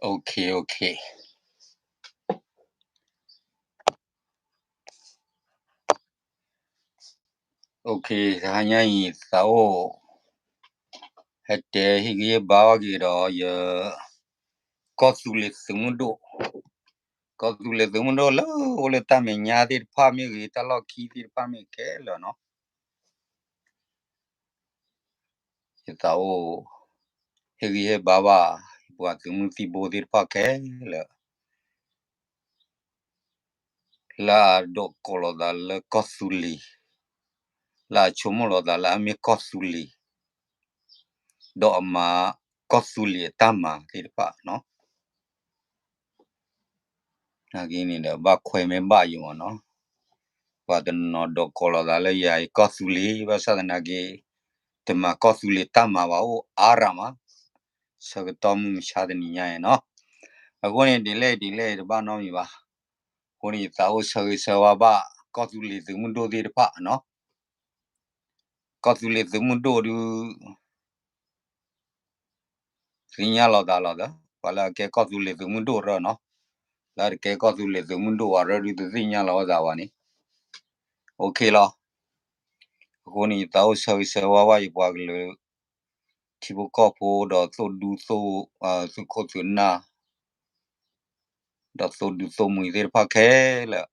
OK, OK, OK, တဟါညါအံၤ သးအိၣ် ဟဲတဲဟ့ၣ်ဂံၢ်ဟ့ၣ်ဘါဘၣ်က့ၤဒီးယ ကီၢ်သူလ့ၤသုးမုၢ်ဒိၣ်, ကီၢ်သူလ့ၤသုးမုၢ်ဒိၣ်လၢအိၣ်လၢတၢ်မဲာ်ညါသ့ၣ်တဖၣ်မ့ၢ်ဂ့ၤ တၢ်လီၢ်ခံသ့ၣ်တဖၣ်မ့ၢ်ဂ့ၤခဲလၢာ်နီၤ ယသးအိၣ် ဟ့ၣ်ဂံၢ်ဟ့ၣ်ဘါဘၣ် ယပှၤသုးမုၢ်သံၣ်ဘိသ့ၣ်တဖၣ်ခဲလၢာ် လၢအဒိးကိးလီၤသးလၢကီၢ်သူလ့ၤ, လၢအဆိကမိၣ်လီၤသးလၢအမ့ၢ်ကီၢ်သူလ့ၤ, ဒီးအမၤကီၢ်သူလ့ၤအတၢ်မၤသ့ၣ်တဖၣ်နီၤ နာ်က့န့ၣ်ဒီးဘၣ်ခွဲးမ့ၢ်ဘၣ်ယိာ်မးနီၤ, ပှၤတနီၤဒိးကိးလီၤသးလၢယၤအံၤကီၢ်သူလ့ၤ ဘၣ်ဆၣ်သနာ်က့ တမၤကီၢ်သူလ့ၤတၢ်မၤဘၣ်အိၣ်အါရၤမး, ဆၢကတီၢ်မုၢ်မဆါတနံၤညါအံၤနီၤ, အဃိန့ၣ်ဒ်လဲၣ်ဒ်လဲၣ်တဘၣ်နီတမံၤဘၣ်, အဃိန့ၣ်ယသးအိၣ်ဆၢဂ့ၤဆၢဝါဘၣ် ကီၢ်သူလ့ၤသုးမုၢ်ဒိၣ်သ့ၣ်တဖၣ်နီၤ ကီၢ်သူလ့ၤသုးမုၢ်ဒိၣ်ဒုး သ့ၣ်ညါလီၤသးလီၤသး ပှၤလၢအကဲကီၢ်သူလ့ၤသုးမုၢ်ဒိၣ်ရၢနီၤ, လၢတကဲကီၢ်သူလ့ၤသုးမုၢ်ဒိၣ်အရၢဒုးတသ့ၣ်ညါလီၤအသးဘၣ်န့ၣ်, OK လီၤ. အဃိန့ၣ် ယသးအိၣ်ဆၢဂ့ၤဆၢဝါဘၣ်ယပှၤကလုာ် ထံဖိကီၢ်ဖိဒီးသိၣ်ဒူ သုးခိၣ်သုးနၢ် ဒီးသိၣ်ဒူသိၣ်မှံၤသ့ၣ်တဖၣ်ခဲလၢာ်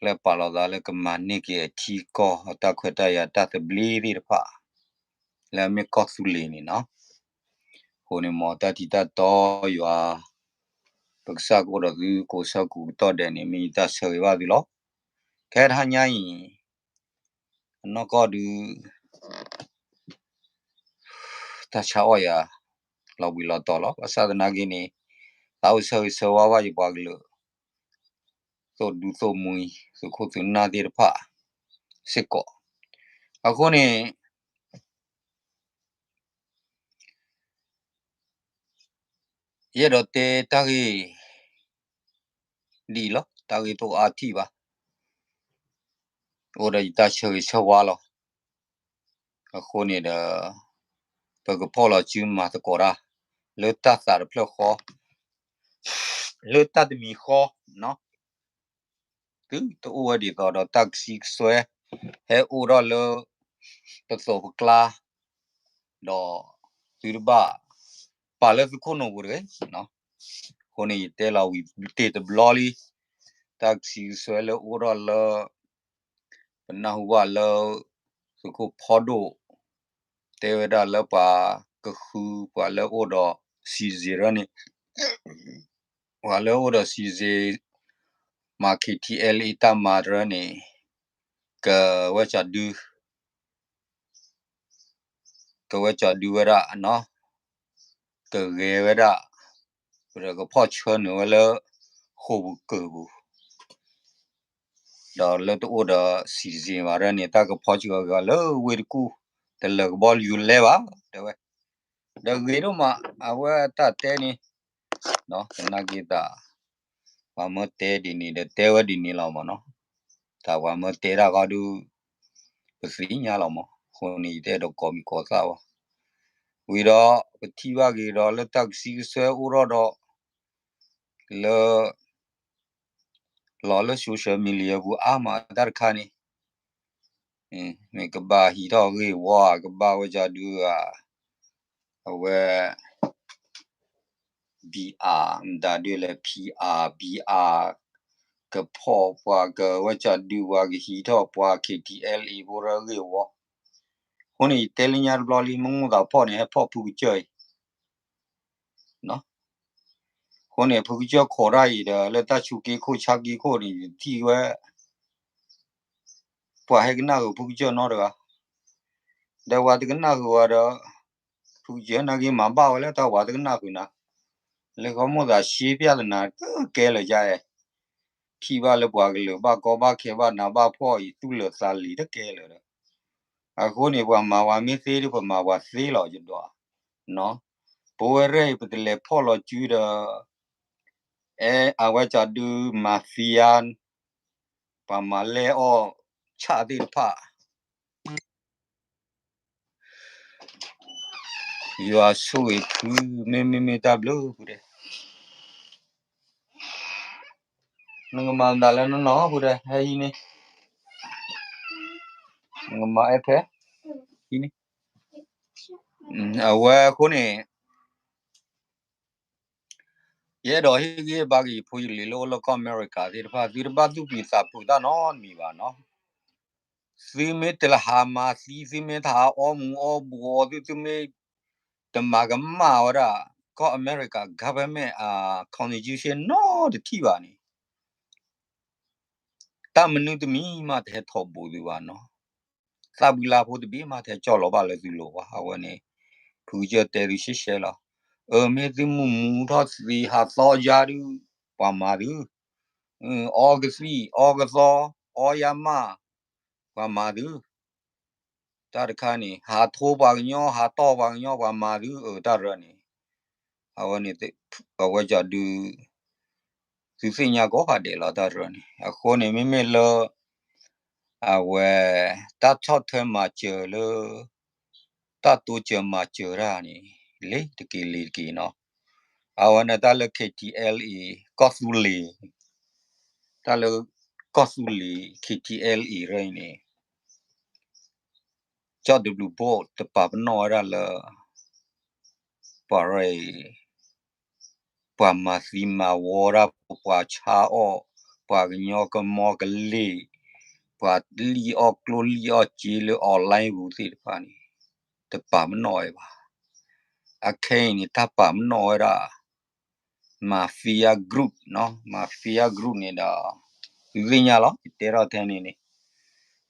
လၢပာ်လီၤသးလၢကမၤန့ၢ်က့ၤအထံကီၢ်အတၢ်ခွဲးတၢ်ယာ်တၢ်သဘျ့သ့ၣ်တဖၣ် လၢအမ့ၢ်ကီၢ်သူလ့ၤန့ၣ်နီၤ, အဃိန့ၣ်မ်တၢ်ထံတၢ်တီယွၤ ပကစၢ်ကအိၣ်ဒီးသုကိးဆၢကိးကတီၢ်ဒဲးန့ၣ် မ့ၢ်ယတၢ်ဆၢဂ့ၤဘၣ်သုလီၤ. ခဲတဟါညါအံၤ အနီၢ်ကီၢ်ဒုး တၢ်ဆါအီၣ်ယၤ လီၤဘှံးလီၤတီၤလီၤ. ဘၣ်ဆၣ်သနာ်က့န့ၣ် သးအိၣ်ဆၢဂ့ၤဆၢဝါဘၣ်ယပှၤကလုာ် သိၣ်ဒူသိၣ်မှံၤ သုးခိၣ်သုးနၢ်သ့ၣ်တဖၣ်စ့ၢ်ကီး, အဃိန့ၣ် ယအဲၣ်ဒိးတဲတၢ်ဂ့ၢ် ဒ်အံၤလီၤ. တၢ်ဂ့ၢ်တအိၣ်အါထံၣ်ဘၣ်, အိၣ်ဒီးယတၢ်ဆၢဂ့ၤဆၢဝါလီၤ. အဃိန့ၣ်ဒီး ပကဖီၣ်လီၤစုမၤသကိးတၢ် လၢတၢ်သးတဖျၢၣ်ဃီ လၢတၢ်တမံၤဃီ သုတအိၣ်ဝဲဒ်သိးဒီးတၢ်ကဆံကစွဲ ဟဲအိၣ်ထီၣ်လၢ ပသိးပကျါ ဒီးသုတဘၣ်ပာ်လၢသုခိၣ်နူာ်ပူၤတဂ့ၤ. အဃိန့ၣ် ယတဲလီၤဝံၤတ့ၢ်တဘျီလံ, တၢ်ကဆံကစွဲလၢအိၣ်ထီၣ်လၢ ပနၢ်ဟူဘၣ်လၢ သုးခိၣ်ဖီဒိၣ် တဲဝဲဒၣ်လၢပှၤကဃုပှၤလၢအိၣ်ဒီး စံးစ့ၤ ရၢန့ၣ် ပှၤလၢအိၣ်ဒီး စံးစ့ၤ မၤ KTLA တၢ်မၤတရၢန့ၣ် ကဝဲကၠီဒု ကဝဲကၠီဒုဝဲဒၣ်နီၤ, ကဂဲၤဝဲဒၣ် ပဒီးကဖီၣ်ဆၢနုာ်ဝဲလၢ ဃိာ်ပူၤကၢၢ်ပူၤ ဒီးလၢတအိၣ်ဒီး စံးစ့ၤ ဘၣ်ရၢန့ၣ် တၢ်ကဖီၣ်ဆၢဂၤလၢဝ့ၢ်တကူၣ် တလၢာ်ကဘီယူၤလဲဘၣ် တဲဝဲ, ဒီးဂ့ၤဒိၣ်မး အဝဲတၢ်တဲန့ၣ် သနာ်က့သး ပှၤမၢတဲဒ်န့ၣ်ဒီးတဲဝဲဒ်န့ၣ်လီၤမးနီၤ, တၢ်ပှၤမၢတဲတၢ်ဃီဒုး ပသ့ၣ်ညါလီၤမး, အဃိန့ၣ် ယတအဲၣ်ဒိးကိးမံၤကိးသၣ်ဘၣ်, ဝံၤဒီး ပထံၣ်ဘၣ်က့ၤဒီးလၢတၢ်ကဆံကစွဲအိၣ်ထီၣ်ဒီး လၢ လီၤလၢ social media ပူၤအါမးတၢ်တခါန့ၣ် မ့ၢ်ကဘၣ်ဟံးထီၣ်ဂ့ၢ်ဝီဧါ ကဘၣ်ဝဲကၠီဒုဧါ, အဝဲ PR မတၤဒုလဲၣ် PR PR ကဖီၣ်ပှၤကဝဲကၠီဒု ပှၤကဟံးထီၣ်ပှၤ KTLA ဖိရၢဂ့ၢ်ဝီ, အဃိန့ၣ် ယတဲလၢညါတဘျီလံ မ့ၢ်မိၣ်သးဖီၣ်န့ၣ် ဟဲဖီၣ်ဖုကစၢၢ်အံၤ အဃိန့ၣ် ဖုကစၢၢ်ခိးတၢ်အံၤဒီး လၢတၢ်ဆူးက့ခိၣ်ဆါက့ခိၣ်န့ၣ် ယထံၣ်ဝဲ ပှၤဟဲကနၣ်ဃုာ်ဖုကစၢၢ်နီတဂၤ, ဒီးပှၤတကနၣ်ဃုာ်ဝဲဒီး ဖုကစၢၢ်နာ်က့မၤဘၣ်ဝဲလၢတၢ်ဝၤတကနၣ်ဃုာ်နၤ, လၢကီမိၣ်သးရှဲပျၢ်သနာ်တကဲလၢာ်ယါအဲ, ထံၣ်ဘၣ်လၢပှၤကလုာ်ဘၣ်ကီဘၣ်ခဲဘၣ်နးဘၣ်ဖှီၣ်အံၤ သူၣ်လၢာ်သးလံၤတကဲလၢာ်ဒီး, အဃိန့ၣ် ပှၤမၤပှၤမ့ၢ်သ့ဒီး ပမၤပှၤသ့လီၤယဒွး, ပဝဲရဲၣ်အံၤ ပတလဲၤဖီၣ်လီၤစုဒီး အဲ အဝဲကၠီဒုမၤသံယါ ပှၤမၤလဲၢ်အီၣ်ဆၣ်သ့ၣ်တဖၣ် ယွၤဆိၣ်ဂ့ၤဖု မ့မ့ၢ်မ့ၢ်တၢ်ဘျုးဖုဒဲး, နကမၤမတၤလၢနနီၢ်ဖုဒဲး ဟဲအံၤန့ၣ်, နကမၤအဲၣ်ဖဲ အံၤန့ၣ်, အဝဲအဃိန့ၣ် ယအဲၣ်ဒိးဟ့ၣ်ဂံၢ်ဘါက့ၤယဖိယလံၤလၢအိၣ်လၢကီၢ်အမဲရကၤသ့ၣ်တဖၣ် သုတဘၣ်သူၣ်ပျံၤသးဖုးတၢ်နီတမံၤဘၣ်နီၤ, သုမ့ၢ်တဟးမၤသံ သုမ့ၢ်တဟးအီမူၤအီဘှီး သုမ့ၢ်တမၤကမၣ်ဝဲဒၣ် ကီၢ်အမဲရကၤ government အ constitution နီတထံၣ်ဘၣ်န့ၣ် တၢ်မနုၤတမံၤမးတဟဲထီၣ်ဘူးသုဘၣ်နီၤ, သၣ်ဘုလါဖိတဘ့ၣ်မးတဟဲကၠီၣ်လီၤဘၣ်လၢသုလိၤဘၣ်. အဝဲန့ၣ် ဖုကစၢၢ်တဲသုရှဲရှဲလီၤ. အမ့ၢ်သုမုၢ်မူထီၣ်သ့ဟးသီယါဒုး ပှၤမၤသု, အီကသံၣ် အီကသီ အီယါမး ပှၤမၤသု, တၢ်တခါန့ၣ် ဟးထိပှၤကညီ ဟးတီၢ်ပှၤကညီ ပှၤမၤသု အတၢ်ရၢန့ၣ်, အဝဲန့ၣ် အဝဲကဒုး သုသ့ၣ်ညါကိးဂၤဒဲးလီၤ တၢ်ရၢန့ၣ်. အဃိန့ၣ် မ့မ့ၢ်လၢ အဝဲ တၢ်ဆီၣ်ထွဲမၤစၢၤလၢ တၢ်တိစၢၤမၤစၢၤတၢ်န့ၣ် လ့ၤတက့ၤလ့ၤတက့ၤနီၤ. အဝဲန့ၣ်တၢ်လၢ KTLA ကီၢ်သူလ့ၤ, တၢ်လၢ ကီၢ်သူလ့ၤ KTLA ရၢအံၤန့ၣ် ကၠီၣ်တဘျုးဘိၣ်တပာ်ပနီၣ်ဝဲဒၣ်လၢ ပှၤရၢအံၤ ပှၤမၤသံမၤဝီတၢ် ပှၤဆါအီၣ် ပှၤကညီကမီကလ့ၢ် ပှၤလံၣ်အီၣ်ကျိၣ်လံၣ်အီၣ်စ့လၢ online ပူၤသ့ၣ်တဖၣ်န့ၣ် တပာ်ပနီၣ်ဝဲဘၣ်. အခဲအံၤန့ၣ် တၢ်ပာ်ပနီၣ်ဝဲဒၣ် mafia group နီၤ, mafia group န့ၣ်ဒီး သုသ့ၣ်ညါလီၤ ယတဲထီၣ်ထဲန့ၣ်န့ၣ်,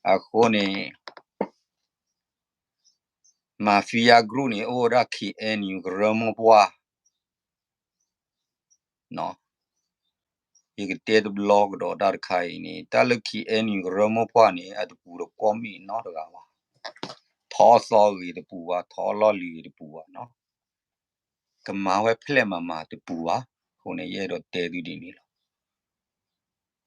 အဃိန့ၣ် mafia group န့ၣ် အိၣ်ဝဲဒၣ် KNU ကရၢမိၢ်ပှၢ် ယကတဲတဘျီကဒီးတၢ်တခါအံၤန့ၣ် တၢ်လၢ KNU ကရၢမိၢ်ပှၢ်န့ၣ် အတပူၤတကွီၢ်မ့ၢ်နီတဂၤဘၣ်. ထီၣ်သီဂ့ၤတပူၤဘၣ်, ထီၣ်လီၢ်လံၤဂ့ၤတပူၤဘၣ်နီၤ, ကမၤဝဲဖျဲၣ်မၤမၤတပူၤဘၣ်. အဃိန့ၣ် ယအဲၣ်ဒိးတဲသုဒ်န့ၣ်လီၤ.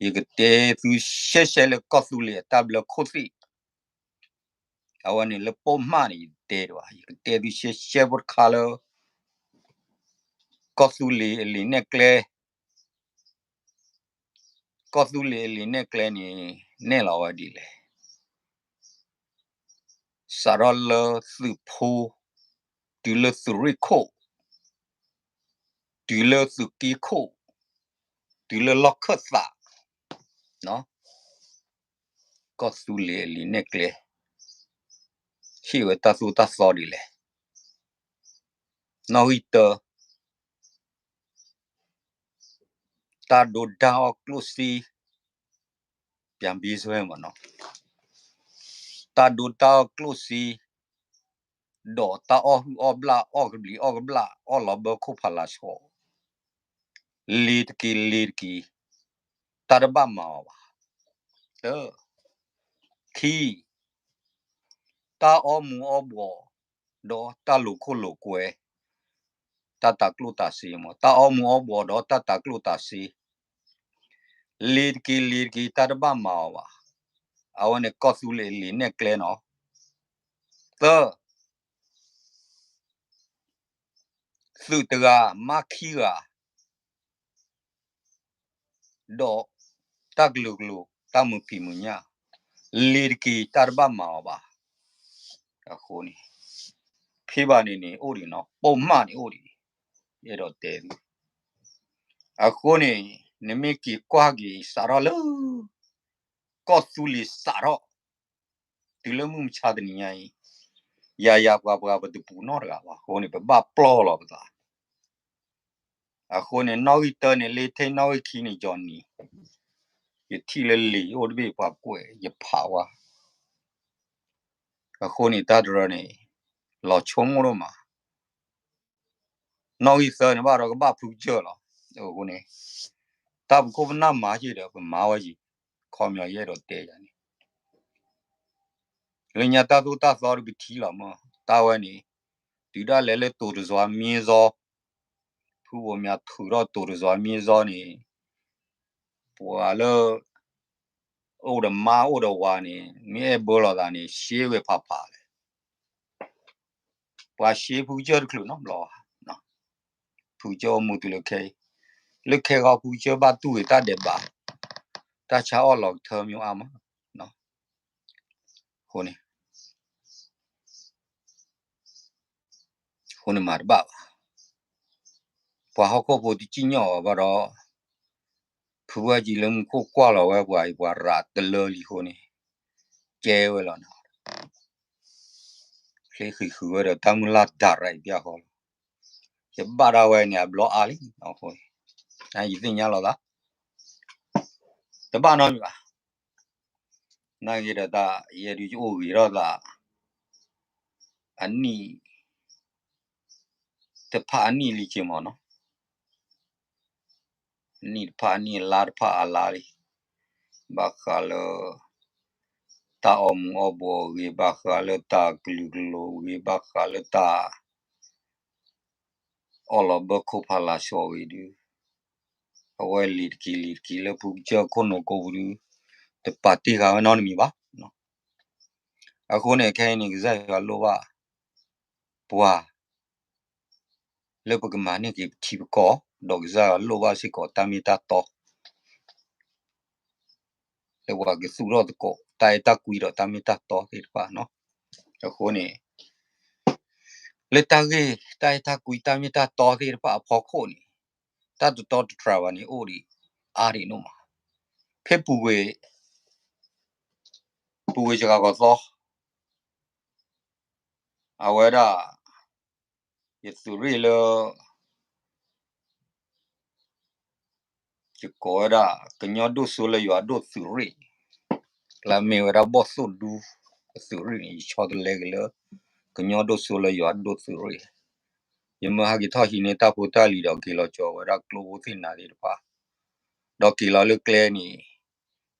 ယကတဲသုရှဲရှဲလၢကီၢ်သူလ့ၤအတၢ်ဘျၢခိၣ်သ့ၣ် အဝဲန့ၣ်လၢပိာ်မၣ်န့ၣ် ယတဲတဘၣ်, ယကတဲသုရှဲရှဲဖိတခါလၢ ကီၢ်သူလ့ၤအလံာ်နဲၣ်ကျဲ, ကီၢ်သူလ့ၤအလံာ်နဲၣ်ကျဲန့ၣ် နဲၣ်လီၤဝဲဒ်လဲၣ်. စးထီၣ်လၢသုးဖိ, တုၤလၢသုးရ့ၣ်ခိၣ်, တုၤလၢသုးက့ခိၣ်, တုၤလၢလီၢ်ခၢၣ်သး, ကီၢ်သူလ့ၤအလံာ်နဲၣ်ကျဲ ဟ့ၣ်ဝဲတၢ်သိၣ်တၢ်သီဒ်လဲၣ်. နီၣ်ဂံၢ်တၢ, တၢ်ဒိတၢ်အီၣ်ကျိၣ်စ့, ပျံၤဘ့ဆွဲမးနီၤ, တၢ်ဒိတၢ်အီၣ်ကျိၣ်စ့, ဒီးတၢ်အီၣ်ဟုၣ်အီၣ်ဘျၣ် အီၣ်ကဘျံးအီၣ်ကဘျၣ် အီၣ်လီၤဘၢခိၣ်ဖးလၤဆီ, လ့ၤတက့ၤလ့ၤတက့ၤ, တၢ်တဘၣ်မၤအီၤဘၣ်. တၢ, ခံ, တၢ်အီမူၤအီဘှီး, ဒီးတၢ်လိာ်ခိၣ်လိာ်ကွဲ, တၢ်တၤကျိၣ်တၤစ့မး, တၢ်အီမူၤအီဘှီးဒီးတၢ်တၤကျိၣ်တၤစ့, လ့ၤတက့ၤလ့ၤတက့ၤ တၢ်တဘၣ်မၤအီၤဘၣ်. အဝဲန့ၣ်ကီၢ်သူလ့ၤအလံာ်နဲၣ်ကျဲနီၤ. သၢ, သုးတဂၤမါခံဂၤ, ဒီးတၢ်ကလုာ်ကလုာ် တၢ်မုာ်ဖံးမုာ်ညၣ်, လ့ၤတက့ၤ တၢ်တဘၣ်မၤအီၤဘၣ်. အဃိန့ၣ် ဖဲဘၣ်န့ၣ်န့ၣ် အိၣ်ဒံးနီၤ, ပိာ်မၣ်န့ၣ်အိၣ်ဒံး, ယအဲၣ်ဒိးတဲသု. အဃိန့ၣ် နမ့ၢ်က့ၤကွၢ်က့ၤစးထီၣ်လၢ ကီၢ်သူလ့ၤစးထီၣ် တုၤလၢမုၢ်မဆါတနံၤညါအံၤ, ယၤယၤပှၤပှၤပတပူၤနီတဂၤဘၣ်. အဃိန့ၣ် ပဘၣ်ပျီၢ်လီၤပသး. အဃိန့ၣ် နီၣ်ဂံၢ်တၢန့ၣ် လ့ၤထဲနီၣ်ဂံၢ်ခံန့ၣ် ယီၤနံၤ, ယထံၣ်လၢလံာ်အိၣ်တဘ့ၣ်ပှၤကွဲး ယဖးဝဲ. အဃိန့ၣ် တၢ်တရၢန့ၣ် လီၤဆိကမိၣ်ဒိၣ်မး. နီၣ်ဂံၢ်သၢန့ၣ် ဘၣ်ဒီးကဘၣ်ဖုကစၢၢ်လီၤ. အဃိန့ၣ် တၢ်ပခိၣ်ပနၢ်မၤက့ၤဒီး ပမၤဝဲယံၤ, ခီပညီယအဲၣ်ဒိးတဲယၤန့ၣ် လၢညါတၢ်သိၣ်တၢ်သီဒီးပထံၣ်လီၤမး, တၢ်ဝဲန့ၣ် တုၤဒၣ်လဲာ်လၢတိၤတစွၤမံစီ, ဖုဘိးမၠးထုးထီၣ်တိၤတစွၤမံစီန့ၣ်, ပှၤလၢ အိၣ်ဒီးမါအိၣ်ဒီးဝၤန့ၣ် မ့ၢ်အဲၣ်ဘၢလိာ်သးန့ၣ် ရှဲဝဲဖးဖးလဲၣ်. ပှၤရှဲဖုကစၢၢ်တချုးနီတဘျီဘၣ်, ဖုကစၢၢ်အိၣ်မူတုၤလၢခဲအံၤ, လၢခဲဂီၤဖုကစၢၢ်ဘၣ်တူၢ်ဂ့ၤတၢ်ဒဲးဘး, တၢ်ဆါအီၣ်လီၤကထၢမ့ၢ်အါမး, အဃိန့ၣ် အဃိန့ၣ်မၤတဘၣ်ဘၣ်. ပှၤဟီၣ်ခိၣ်ဖိတစံၣ်ညီၣ်အီၤဘၣ်ဒီး, ဖုဘၣ်ကံလၢမူခိၣ်ကွၢ်လီၤဝဲပှၤအံၤ ပှၤရးတလၢလံအဃိန့ၣ်, ကဲဝဲလီၤနီၤ, ချ့ဃံးဃုာ်ဝဲဒီးတၢ်မုၢ်လၢ်ဒၣ်ရၤအံၤပျၢ်ဃီလီၤ. ယဘၣ်ဒၣ်ဝဲန့ၣ် အဘျီအါလံအဃိ, ယသ့ၣ်ညါလီၤသး တဘၣ်နီတမံၤဘၣ်. နာ်က့ဒီးတၢ်ယဲဒုးယအိၣ်ဂ့ၤထီၣ်သး အနံၣ်တဖၣ်အနံၣ်လံက့မးနီၤ, အနံၣ်တဖၣ်အနံၣ် အလါတဖၣ်အလါလံ, ဘၣ်ဃးလၢ တၢ်အီမူၤအီဘှီးအဂ့ၢ်, ဘၣ်ဃးလၢတၢ်ကလုာ်ကလိၤအဂ့ၢ်, ဘၣ်ဃးလၢတၢ် အီၣ်လီၤဘၢခိၣ်ဖးလၤစီအဂ့ၢ်ဒုး, အဝဲလံာ်တက့ၤလံာ်တက့ၤလၢဖုကစၢၢ်ခိၣ်နူာ်ကိးပူၤဒုး, တပာ်တ့ၢ်ဃာ်ဝဲနီတမံၤဘၣ်. အဃိန့ၣ် ခဲအံၤန့ၣ် ကစၢ်ယွၤလိၣ်ဘၣ်ပှၤ လၢပကမၤန့ၢ်က့ၤပထံပကီၢ်, ဒီးကစၢ်ယွၤလိၣ်ဘၣ်စ့ၢ်ကီးတၢ်မ့ၢ်တၢ်တီ လၢပှၤကသူၣ်ထီၣ်သကိး တၢ်အဲၣ်တၢ်ကွံဒီးတၢ်မ့ၢ်တၢ်တီသ့ၣ်တဖၣ်နီၤ. အဃိန့ၣ် လၢတၢ်ဂ့ၢ်တၢ်အဲၣ်တၢ်ကွံတၢ်မ့ၢ်တၢ်တီသ့ၣ်တဖၣ်အဖီခိၣ်န့ၣ်, တၢ်တတီတတြၢ်ဘၣ်န့ၣ်အိၣ်ဒံးအါဒံးဒိၣ်မး. ဖဲပူၤကွံာ် ပူၤကွံာ်စှၤကီးသီ အဝဲဒၣ် ယသုးရ့ၣ်လၢ ယကိးဝဲဒၣ် ကညီဒိၣ်စိလၢယွၤဒိၣ်သုးရ့ၣ်, လၢမ့ၢ်ဝဲဒၣ်ဘီၣ်သိၣ်ဒူအသုးရ့ၣ်န့ၣ် ယဆီတလဲက့ၤလၢ ကညီဒိၣ်စိလၢယွၤဒိၣ်သုးရ့ၣ်, ယမၢဟဲက့ၤထီၣ်ဟံးန့ၢ်တၢ်ဖိတၢ်လံၤဒီးက့ၤလီၤကၠီၤဝဲဒၣ်ကျိဖိသ့ၣ်နၤသ့ၣ်တဖၣ်, ဒီးက့ၤလီၤလၢကျဲန့ၣ်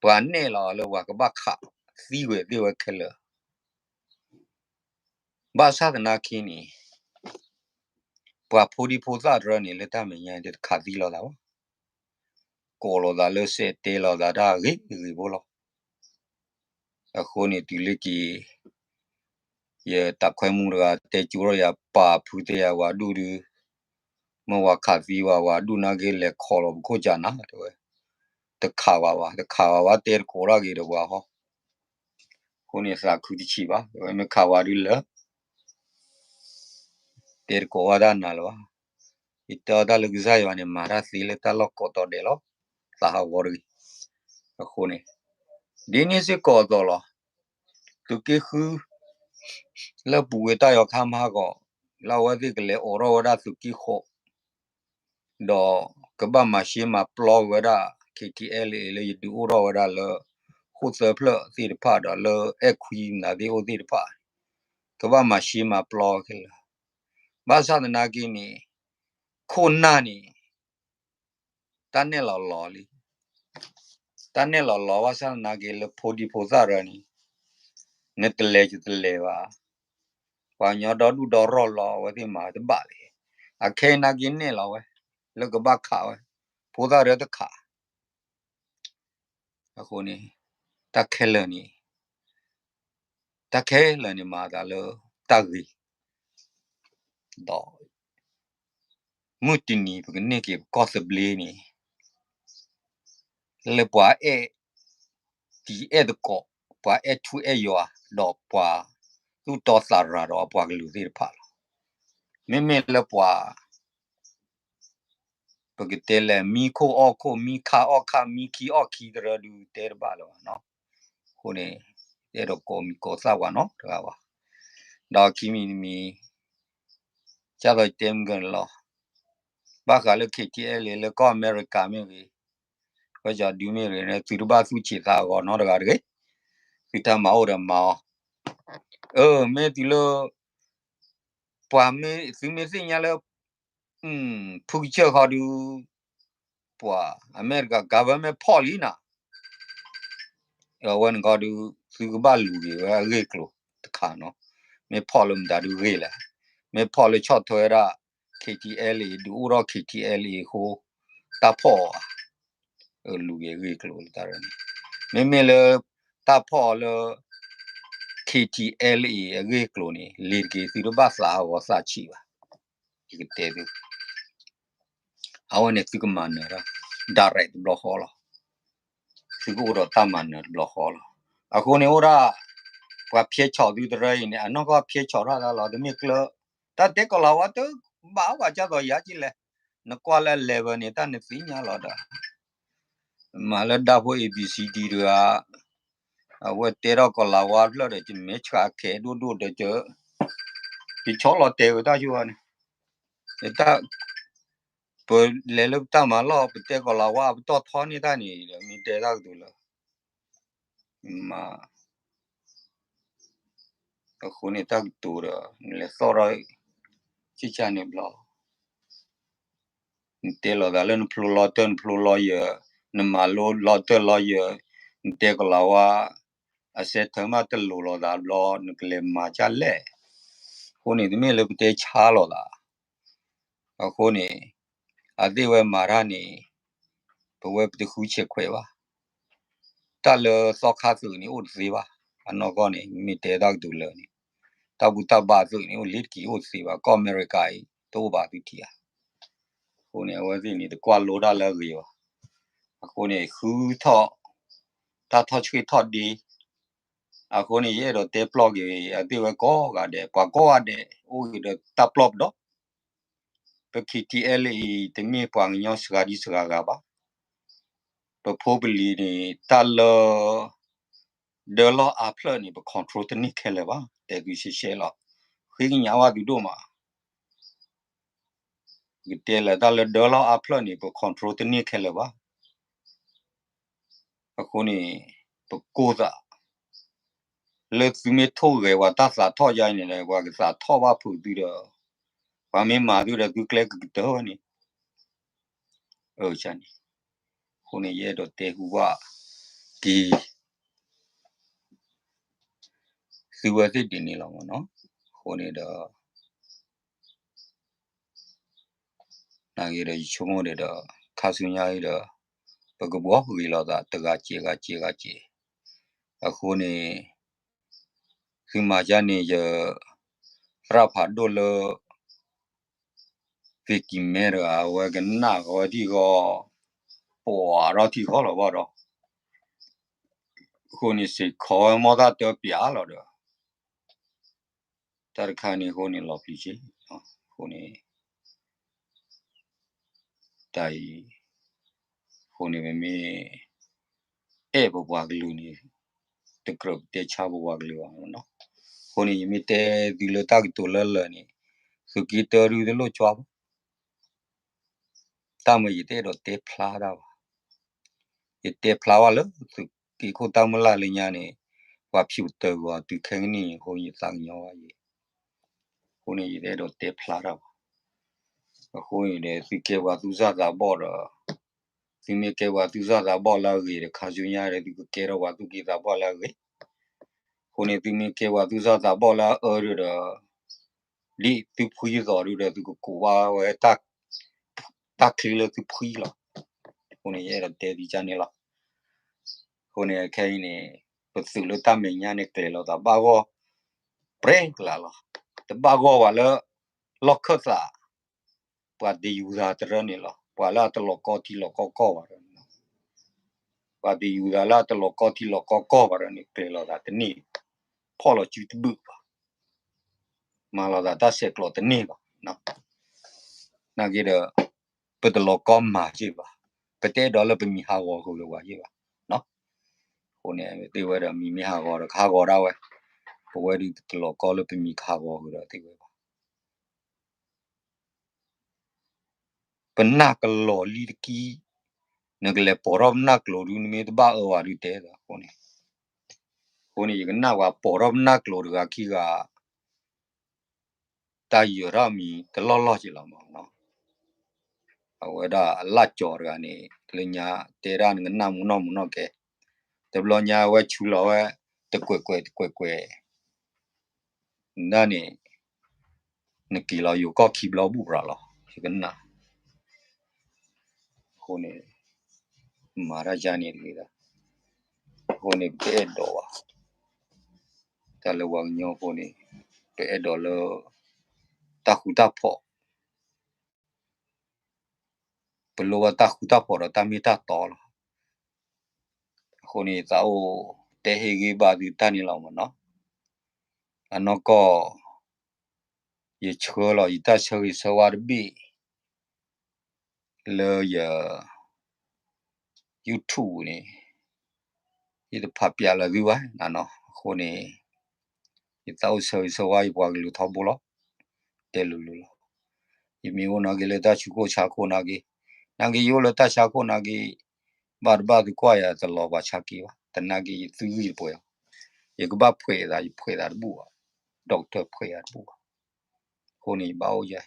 ပှၤနဲၣ်လီၤလၢပှၤကဘၣ်ခးသံဝဲသ့ၣ်ဝဲခဲလၢာ် ဘၣ်ဆၣ်သနာ်က့န့ၣ် ပှၤဖိဒံဖိသၣ်တရၢန့ၣ် လၢတၢ်မဲာ်ညါတခးသံလိာ်သးဘၣ်, ကိးလိာ်သးလၢစဲးတဲလိာ်သးတၢ်ဂ့ၤဂ့ၤဖိလီၤ. အဃိန့ၣ်တုၤလၢက့ၤ ယတၢ်ခွဲမူတဂၤတဲကၠိထီၣ်ယၤ ပာ်ဖုတဲယၤဝၤဒူၣ်ဒုး, မ့ၢ်ဝၤခးသံဝဲ ဝၤဒူၣ်နာ်က့လဲၤခိးလီၤပခိၣ်ကနၤတဲဝဲ, တခးဘၣ်ဝဲ တခးဘၣ်ဝဲ တဲတကိးထီၣ်က့ၤဒီးပှၤဟီ, အဃိန့ၣ်သးခုတဆံးဘၣ် တဲဝဲ မ့ၢ်ခးဝၤဒုးလၢ တဲတကိးဘၣ်တၢ်နၤလၢၤဘၣ်. ယတဲအီၤတၢ်လၢကစၢ်ယွၤန့ၣ် မၤတၢ်သ့လၢတၢ်လီၢ်ကိးတီၤဒဲးလီၤ, သးဟးဂီၤတဂ့ၤ. အဃိန့ၣ် ဒ်န့ၣ်စ့ၢ်ကီးအသိးလီၤ. သုးက့ဃု လၢပူၤကွံာ်တၢ်ယီၤခါမဟါဂီၤ လၢအဝဲသ့ၣ်ကလဲၤအိးထီၣ်ဝဲဒၣ်သုးက့ဃိး ဒီးကဘၣ်မၤရှဲမၤပျီဝဲဒၣ် KTLA လၢယဒုးအိၣ်ထီၣ်ဝဲဒၣ်လၢ ဃိၣ်သၢဖျၢၣ်သ့ၣ်တဖၣ်ဒီးလၢအဲၣ်ခွံနၤသ့ၣ်အိၣ်သ့ၣ်တဖၣ် ကဘၣ်မၤရှဲမၤပျီခဲလၢာ်. ဘၣ်ဆၣ်သနာ်က့န့ၣ် ခိၣ်နၢ်န့ၣ် တၢ်နဲၣ်လီၤလီၤလံ. တၢ်နဲၣ်လီၤလီၤဘၣ်ဆၣ်သနာ်က့လၢဖိဒံဖိသၣ်ရၢန့ၣ် နတလဲၤယတလဲၤဘၣ်. ပှၤကညီဒီဒူၣ်ဒီရီၢ်လီၤ အဝဲသ့ၣ်မၤတဘၣ်လံ. အခဲအံၤနာ်က့နဲၣ်လီၤဝဲ လၢကဘၣ်ခးဝဲ ဖိသၣ်ရၢတခး အဃိန့ၣ် တၢ်ခဲလၢာ်န့ၣ် တၢ်ခဲလၢာ်န့ၣ်မၤသးလၢတၢ်ဂ့ၤ ဒီး မုၢ်တနံၤပကန့ၢ်က့ၤပကီၢ်သဘျ့န့ၣ် လၢပှၤအဲၣ်တံၤအဲၣ်သကိး ပှၤအဲၣ်ထူအဲၣ်ယွၤ ဒီးပှၤသူၣ်တီသးရၤဒီးအပှၤကလုာ်သ့ၣ်တဖၣ်လီၤ. မ့မ့ၢ်လၢပှၤ ပကတဲလဲၣ် မံခိၣ်အီၣ်ခိၣ် မံခါအီၣ်ခါ မံခံအီၣ်ခံတရၢဒုးတဲတဘၣ်လၢၤဘၣ်နီၤ. အဃိန့ၣ် အဲၣ်ဒိးကိးမံၤကိးသၣ်ပှၤနီတဂၤဘၣ်. ဒီးခံမံၤတမံၤ ကၢ်သိးယတဲမုၢ်ကနၢၤလီၤ. ဘၣ်ဃးလၢ KTLA လၢကီၢ်အမဲရကၤမ့ၢ်ဂ့ၤ, ကီၢ်ကၠီဒုမ့ၢ်ဂ့ၤန့ၣ် သုတဘၣ်သူၣ်ဆံးသးဂီၤနီတဂၤတဂ့ၤ. သုတၢ်မၤအိၣ်ဒီးမၤအီၤ. အၢ မ့ၢ်တုၤလၢ ပှၤမ့ၢ်သုမ့ၢ်သ့ၣ်ညါလၢ ဖုကစၢၢ်ခီဒုး ပှၤအမဲရကၤ government ဖီၣ်လံနၤ အဝဲန့ၣ်ခီဒုး သုကဘၣ်လူၤက့ၤဝဲအဂ့ၢ်ကျိၤတခါနီၤ. မ့ၢ်ဖီၣ်လၢမတၤဒုးဂ့ၤလဲၣ်. မ့ၢ်ဖီၣ်လၢဆီၣ်ထွဲဝဲဒၣ် KTLA ဒုးအိၣ်ထီၣ် KTLA အဃိ တၢ်ဖီၣ်အီၤဧါ. လူၤက့ၤအဂ့ၢ်ကျိၤလၢတၢ်န့ၣ် မ့မ့ၢ်လၢ တၢ်ဖီၣ်အီၤလၢ K K T L A အဂ့ၢ်အကျိၤန့ၣ် လ့ၤတက့ၤ သုတဘၣ်သးဟးဂီၤသးဆံးဘၣ်. ယကတဲသု အဝဲန့ၣ်သုကမၤနၢၤတၢ် direct တဘျီဃီလီၤ. သုကအိၣ်ဒီးတၢ်မၤနၢၤတဘျီဃီလီၤ. အဃိန့ၣ်အိၣ်ဒၣ် ပှၤဖျဲးဆီၣ်သုတရၢအံၤန့ၣ် အနီၢ်ကီၢ်ဖျဲးဆီၣ်ထီၣ်တၢ်လီၤ. တမ့ၢ်ကျၢ တၢ်တဲကီၤလၤဝါတဘၣ်ဘၣ်ကၢ်သိးယၤက့လဲၣ်. နကွၢ်လၢ level န့ၣ် တၢ်နသ့ၣ်ညါလီၤဒီး မၤလၢဒၣ်ဖိ A B C D တဂၤ အဝဲတဲထီၣ်ကီၤလၤဝါတဖျၢၣ်ဒီး ယမဲာ်ဆှးခဲဒိၣ်ဒိၣ်ဒီး ယဆီလီၤတဲာ်ဝဲတၢ်ဆိဝဲန့ၣ် တၢ် ပလဲၤလၢပတၢ်မၤလီၢ် ပတဲကီၤလၤဝါ ပတီၢ်ထီန့ၢ်တၢ်န့ၣ်ဒီး မ့ၢ်တဲတၢ်ကတိၤလၢ မၤ အဃိန့ၣ်တၢ်ကတိၤဒီး နလဲၤသီၣ်ထီၣ် ကၠ့ၢ်ကၠၢ်န့ၣ်ဘျီ နတဲလိာ်သးလၢနဖျိလီၤတၢၢ် နဖျိလီၤယၢၤ, နမၤလိလီၤတၢၢ်လီၤယၢၤ, နတဲကီၤလၤဝါ အစဲးထၢမးတလိၤလိာ်သးဘျီ နကလဲၤမၤကၢ်လဲၣ်. အဃိန့ၣ် တမ့ၢ်လၢပတဲဆါလိာ်သး အဃိန့ၣ် အသ့ၣ်ဝဲမၤတၢ်န့ၣ် ပဝဲပတဃုဆဲးခွဲးဘၣ်. တၢ်လၢသီခါသုးန့ၣ်အိၣ်တသ့ဘၣ်. အနီၢ်ကီၢ်န့ၣ် မ့ၢ်တဲတၢ်ကတိၤလၢာ်န့ၣ် တၢ်ဘူၣ်တၢ်ဘါသုးန့ၣ် အိၣ်လ့ၤတက့ၤအိၣ်တသ့ဘၣ်. ကီၢ်အမဲရကၤအံၤ တအိၣ်ဘၣ်သုထံၣ်ဧါ. အဃိန့ၣ် အဝဲသ့ၣ်န့ၣ် တကွၢ်လိတၢ်လၢအဂ့ၤဘၣ်. အဃိန့ၣ် ဃုထီၣ် တၢ်ထီၣ်ဆှ့ၣ်ထီၣ်ဒ့ အဃိန့ၣ် ယအဲၣ်ဒိးတဲပျီၢ်က့ၤ အသ့ၣ်ဝဲကိးဂၤဒဲး ပှၤကိးဂၤဒဲး အိၣ်ဂ့ၤဒီးတၢ်ပျီၢ်ပဒီ ပ K T L A တမ့ၢ်ပှၤကညီစှၤဒံစှၤဂၤဘၣ်. ပဖိပလံၤန့ၣ် တၢ်လၢ ဒၢလီၢ်အါဖျၢၣ်န့ၣ် ပ control တန့ၢ်ခဲလၢာ်ဘၣ်. တဲသုရှဲရှဲလီၤ. ဃ့ကညးဝဲသုဒိၣ်မး ကတဲလၢတၢ်လၢဒၢလီၢ်အါဖျၢၣ်န့ၣ် ပ control တန့ၢ်ခဲလၢာ်ဘၣ်. အဃိန့ၣ် ပကိၢ်သး လၢသုမ့ၢ်ထိၣ်ဂဲၤပှၤတၢ်သးထီၣ်ယါန့ၣ်ဒီး ပှၤကသးထီၣ်ဘၣ်ဖုးသုဒီး ပှၤမ့ၢ်မၤသုဒီးသုကျဲကကတၢၢ်ဝဲန့ၣ် အန့ၣ် အဃိန့ၣ် ယအဲၣ်ဒိးတဲဟူဘၣ်က့ၤ သုဝဲသ့ၣ်ဒ်န့ၣ်လီၤမ့ၢ်နီၤ. အဃိန့ၣ်ဒီး နာ်က့ဒီး ယဆိကမိၣ်ဒီး ခါဆူညါအံၤဒီး ပကဘှီဂ့ၤလိာ်သး တဂၤစဲးဂၤစဲးဂၤစဲး. အဃိန့ၣ် သုမၤကန့ၣ် ယသရၣ်ဖးဒိၣ်လၢ သ့ၣ်ကံၤမဲတဂၤ အဝဲကနၣ်ဃီထံၣ်ဃီ ပှၤထီၣ်ထံၣ်ဃီလီၤဘၣ်ဒီး အဃိန့ၣ် စ့ၢ်ကီးဝဲမီၢ်တၢ်တၢပၠးလီၤဒီး တၢ်တခါန့ၣ်အဃိန့ၣ် လီၤပျံၤက့ၤ အဃိန့ၣ် တၢ်အံၤ အဃိန့ၣ် ပမ့ၢ်အဲၣ်ပပှၤကလုာ်န့ၣ် တကြၢးပတဲဆါပပှၤကလုာ်ဘၣ်မ့ၢ်နီၤ. အဃိန့ၣ် ယမ့ၢ်တဲသုလၢတၢ်ကတိၤလၢလၢာ်န့ၣ် သုးက့တၢဒုတလိၣ်ကွၢ်ဘၣ်. တၢ်မ့ၢ်ယတအဲၣ်ဒိးတဲဖျါတၢ်ဘၣ်. ယတဲဖျါဘၣ်လၢသုးက့ခိၣ်တၢ်မုၢ်လၢ်လၢညါန့ၣ် ပှၤဖၠူးတၢ်ဂီၤတုၤခဲကနံၣ်အံၤအဃိ ယသးကညီၤဘၣ်ယဲ အဃိန့ၣ် ယတအဲၣ်ဒိးတဲဖျါတၢ်ဘၣ်. အဃိန့ၣ်ဒီး သုကဲပှၤသူၣ်စၢ်သးဘီၣ်ဒီး သုမ့ၢ်ကဲပှၤသူၣ်စၢ်သးဘီၣ်လၢအဂ့ၤဒီး ခါဆူညါဒီး သုကကဲထီၣ်ပှၤသူၣ်က့သးဘီၣ်လၢအဂ့ၤ. အဃိန့ၣ် သုမ့ၢ်ကဲပှၤသူၣ်စၢ်သးဘီၣ်လၢအအၢဒုဒီး ဒ်သုဖှံအသိးဒုဒီး သုကကိးဘၣ်ဝဲ တၢ်ချ့လၢသုဖှံလီၤ. အဃိန့ၣ် ယအဲၣ်ဒိးတဲသုကန့ၣ်လီၤ. အဃိန့ၣ် ခဲအံၤန့ၣ် ပသုးလၢတၢ်မဲာ်ညါန့ၣ် ကျဲၤလိာ်သးဘၣ်ဂီၢ် ပြဲကျါလီၤ. တဘၣ်ဂီၢ်ပှၤလၢ လီၢ်ခၢၣ်သး ပှၤတယူၤသးတရၢန့ၣ်လီၤ. ပှၤလၢအတလီၤကီထံလီၤကီကီၢ်ဘၣ်ဒီး ပှၤတယူၤသးလၢအတလီၤကီထံလီၤကီကီၢ်ဘၣ်ဒီးန့ၣ် ကျဲၤလိာ်သးတန့ၢ် ဖီၣ်လီၤစုတဘုၣ်ဘၣ်, မၤလိာ်သးတၢ်ဆဲးကျိးတန့ၢ်ဘၣ်. နာ်က့ဒီး ပတလီၤကီမၤက့ဘၣ်, ပတအဲၣ်ဒိးလၢပမံၤဟးဂီၤဃုာ်ဒီးပှၤက့ဘၣ်. အဃိန့ၣ် သ့ၣ်ဝဲဒီးမံၤမ့ၢ်ဟးဂီၤဒီးကဟးဂီၤဒၣ်ဝဲ, ပဝဲဒုးပတလီၤကီလၢပမံၤကဟးဂီၤဃုာ်ဒီးသ့ၣ်ဝဲဘၣ်. ပနၢ်ကလီၤလံတကံၢ်, နကလဲၤပိာ်ထီၣ်ပနၢ်ကျိၤဒုး နမ့ၢ်တဘၣ်အၢဘၣ်ဒုးတဲသးအဃိန့ၣ်, အဃိန့ၣ် ယကနၣ်ပှၤပိာ်ထီၣ်ပနၢ်ကျိၤတဂၤခံဂၤ တၢ်ယၢၤထီၣ်မံၤတလီၢ်လီၢ်က့လီၤမး. အဝဲဒၣ်အလၢ်ကၠီၤတဂၤန့ၣ် လၢညါတဲဒၣ်နကနၣ်မုၢ်နီၢ်မုၢ်နီၢ်ကဲ, တဘျီညါဝဲဆူလီၤဝဲ တကွဲးကွဲးတကွဲးကွဲး ဒၣ်န့ၣ် နက့ၤလီၤယိၤကီၢ်ခံဘျီဘူၣ်ပြးလီၤ ယကနၣ်. အဃိန့ၣ် မၤတၢ်ယါန့ၣ်တဂ့ၤ, အဃိန့ၣ် ပတအဲၣ်ဒိးဘၣ်. တၢ်လၢပှၤကညီဖိန့ၣ် ပအဲၣ်ဒိးလၢ တၢ်ဃူတၢ်ဖိး, ပလိၣ်ဘၣ်တၢ်ဃူတၢ်ဖိးဒီးတၢ်မ့ၢ်တၢ်တီလီၤ. အဃိန့ၣ် သးအိၣ်တဲဟ့ၣ်ဂံၢ်ဘါသုတၢ်န့ၣ်လီၤမ့ၢ်နီၤ. အနီၢ်ကီၢ် ယဆၢဂ့ၤဆၢဝါတဘ့ၣ် လၢယ YouTube န့ၣ် ယတဖးပျးလၢသုဘၣ်နနီၤ. အဃိန့ၣ် ယသးအိၣ်ဆၢဂ့ၤဆၢဝါယပှၤကလုာ်ထီဘိလီၤ. တဲလိၤလိၤလီၤ. ယမ့ၢ်အိၣ်နာ်က့ၤလၢတၢ်ဆူးခိၣ်ဆါခိၣ်နာ်က့ၤ, နာ်က့ၤယအိၣ်လၢတၢ်ဆါခိၣ်နာ်က့ၤ, ဘၣ်တဘၣ်သုကွၢ်ယၤတလီၤပှၤဆါက့ၤဘၣ်, တနာ်က့ၤယသုဂံၢ်တပှဲၤအီၤ, ယကဘၣ်ဖှဲးသး ယဖှဲးသးတဘူၣ်ဘၣ်, doctor ဖှဲးယၤတဘူၣ်ဘၣ်. အဃိန့ၣ် ယဘၣ်အိၣ်ယဲ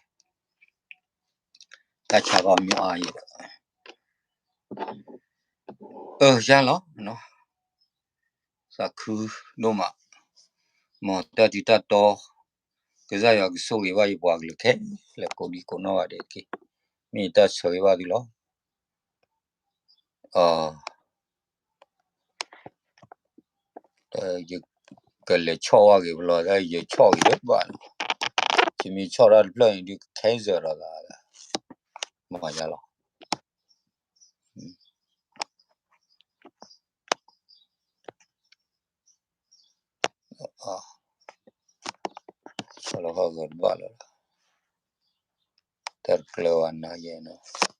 တၢ်ဆါဘၣ်မ့ၢ်အါယဲဒီး အၢ ယါလီၤ, သးခုဒိၣ်မး, မ်တၢ်ထံတၢ်တီ, ကစၢ်ယွၤကဆိၣ်ဂ့ၤဘၣ်ယပှၤကလုာ်ခဲလၢာ်ကိးဒံကိးနီၢ်ဂၤဒဲးတက့ၢ်. မ့ၢ်ယတၢ်ဆၢဂ့ၤဘၣ်သုလီၤ. ယကလဲၤဆီၣ်ဝဲဂ့ၤပလီၢ် ယဆီၣ်ဂ့ၤတဘၣ်န့ၣ်, ယမ့ၢ်ဆီၣ်တၢ်တဖျၢၣ်န့ၣ်ဒုး cancel ဒီးသး, မၤယါလီၤ. ဆီၣ်လီၤဟီၣ်ဂ့ၤတဘၣ်လီၤ, တၢ်တကျၢၤဘၣ်နၤယဲနီၤ.